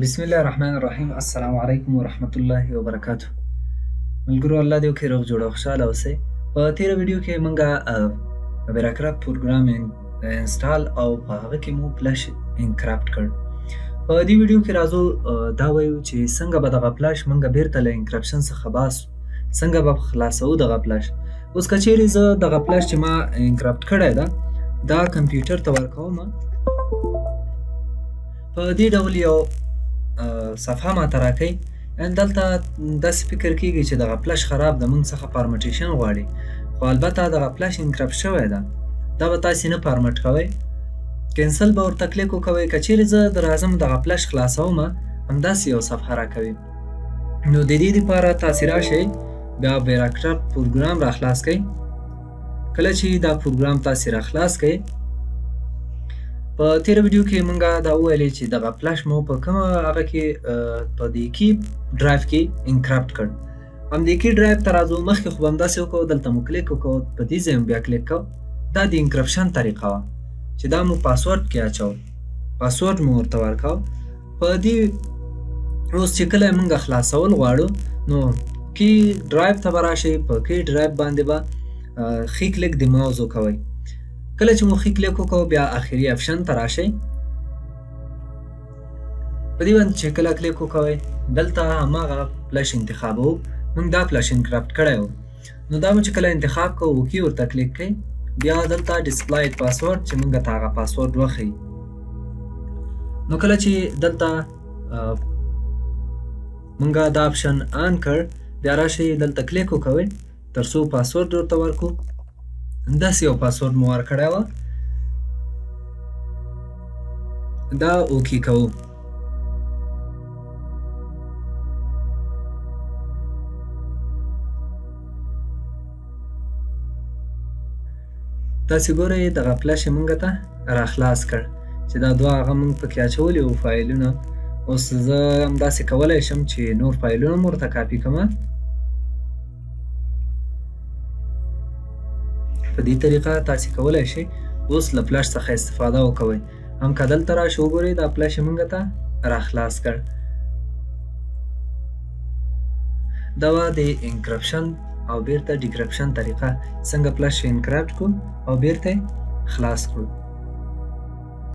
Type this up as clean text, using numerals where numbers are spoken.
بسم الله الرحمن الرحیم. السلام علیکم ورحمت الله وبرکاته. ملګرو، الله دې وکړي روغ جوړ او خوشحاله اوسئ. په تیره ویډیو کې مونږه VeraCrypt پروګرام install او په هغه کې مو فلش encrypt کړ. په دې ویډیو کې راځو دا وایو چې څنګه به دغه فلش مونږ بیرته له encryption څخه باسو، څنګه به خلاصوو دغه فلش. اوس که چیرې زه دغه فلش چې ما encrypt کړی ده دا کمپیوټر ته ورکوم، په دې ډول یو صفحه ماته راکوي. دلته داسې فکر کیږي چې دغه فلش خراب ده، موږ څخه formatation غواړي، خو البته دغه فلش encrypt شوی ده، دا به تاسې نه format کوئ. cancel به ورته کلیک وکوئ. که چیرې زه د راځم دغه فلش خلاصوم، همداسې یو صفحه راکوي. نو د دې لپاره تاسې راشئ، بیا VeraCrypt پروګرام را خلاص کړئ. کله چې دا پروګرام تاسې را خلاص کړئ، په تیره ویډیو کې مونږ دا وویلې چې دغه فلش مو په کومه هغه کې، په دې کې ډرایو کې encrypt کړ. هم دې کې ډرایو ته راځو. مخکې خو به همداسې وکړو، دلته مو کلیک وکړو، په دې ځای مو بیا کلیک کړو. دا د encryption طریقه وه چې دا مو پاسورډ کې اچو، پاسورډ مو ورته ورکاو. په دې اوس چې کله مونږ خلاصول غواړو، نو کې ډرایو ته به راشئ، په کې ډرایو باندې به ښي کلیک د ماوس وکوئ. کله چې مو ښي کلیک وکړو، بیا اخري option ته راشئ. په دې باندې چې کله کلیک وکوئ، دلته هماغه فلش انتخابوو. موږ دا فلش encrypt کړی و، نو دا مو چې کله انتخاب کوو، okay ورته کلیک کړئ. بیا دلته display password چې موږ ته هغه پاسورډ وښیي. نو کله چې دلته موږ دا option on کړ، بیا راشئ دلته کلیک وکوئ تر څو پاسورډ ورته ورکړو. داسې یو پاسورډ مو ورکړی وه، دا okay کوو. تاسې ګورئ دغه فلش یې مونږ ته راخلاص کړ چې دا دوه هغه مونږ پکې اچولي وو فایلونه. اوس زه همداسې کولی شم چې نور فایلونه مو ورته کاپي کړم. په دې طریقه تاسې کولی شئ اوس له فلش څخه استفاده وکوئ. هم که دلته راشئ وګورئ، دا فلش یې مونږ ته راخلاص کړ. دا وه د encryption او بیرته decryption طریقه، څنګه فلش encrypt کړو او بیرته خلاص کړو.